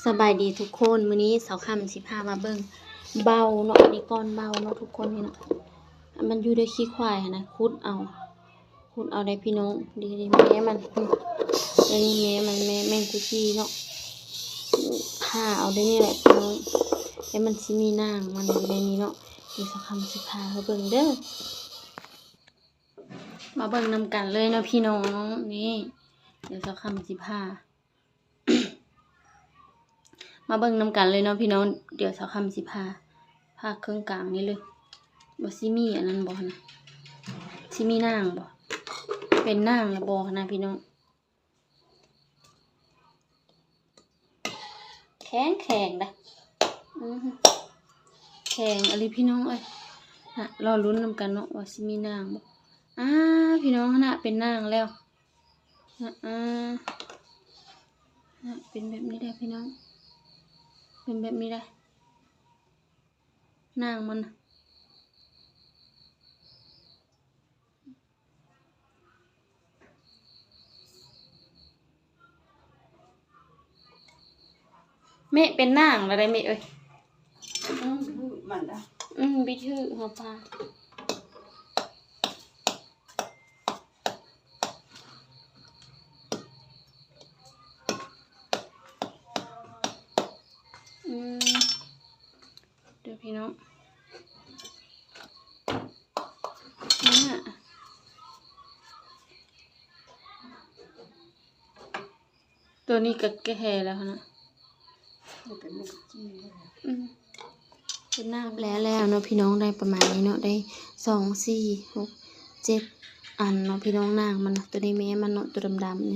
ສະບາຍດີທຸກຄົນ, ມື້ນີ້ສາວຄຳຊິພາມາເບິ່ງເບົາເນາະ, ອັນນີ້ກ້ອນເບົາເນາະທຸກຄົນ, ນີ້ເນາະ ມັນຢູ່ໃນຂີ້ຄວາຍຫັ້ນນະ, ຂຸດເອົາ ຂຸດເອົາໄດ໋ພີ່ນ້ອງ. ນີ້ ນີ້ແມ່ມັນ, ນີ້ ອັນນີ້ແມ່ມັນ, ແມ່ ແມ່ງກຸຈີເນາະ, ຜ່າເອົາໄດ້ນີ້ແຫຼະພີ່ນ້ອງ, ແລ້ວມັນຊິມີໜາງມັນຢູ່ໃນນີ້ເນາະ. ດຽວສາວຄຳຊິພາໃຫ້ເບິ່ງເດີ, ມາເບິ່ງນຳກັນເລີຍເນາະພີ່ນ້ອງ. ນີ້ ດຽວສາວຄຳຊິພາ ມາເບິ່ງນຳກັນເລີຍເນາະພີ່ນ້ອງ. ດຽວສາວຄຳຊິຜ່າ ຜ່າເຄິ່ງກາງນີ້ເລີຍ, ວ່າຊິມີອັນນັ້ນບໍ່ຫັ້ນນະ, ຊິມີໜາງບໍ່, ເປັນໜາງແລ້ວບໍ່ຫັ້ນນະພີ່ນ້ອງ. ແຂງແຂງດະ, ອື ແຂງອີ່ຫຼີພີ່ນ້ອງເອີຍ. ນະ ລໍລຸ້ນນຳກັນເນາະ ວ່າຊິມີໜາງບໍ່. ອາ ພີ່ນ້ອງ ຫັ້ນນະ ເປັນໜາງແລ້ວ. ອາ ອາ ເປັນແບບນີ້ແຫຼະພີ່ນ້ອງ, ເປັນແບບນີ້ແຫຼະ ໜາງມັນ. ແມ່ເປັນໜາງແລ້ວໄດ໋ແມ່ເອີຍ. ອື ມັນດະ ອື ບິດຫື ເຮົາພາ ອື ເດີພີ່ນ້ອງ. ໂຕນີ້ກະແກ່ແທ້ແລ້ວຫັ້ນນະ. ອື ເປັນໜາງແລ້ວແລ້ວເນາະພີ່ນ້ອງ, ໄດ້ປະມານນີ້ເນາະ, ໄດ້ສອງ ສີ່ ຫົກ ເຈັດອັນເນາະພີ່ນ້ອງ. ໜາງມັນນະ ໂຕນີ້ແມ່ມັນເນາະ, ໂຕດຳໆນີ້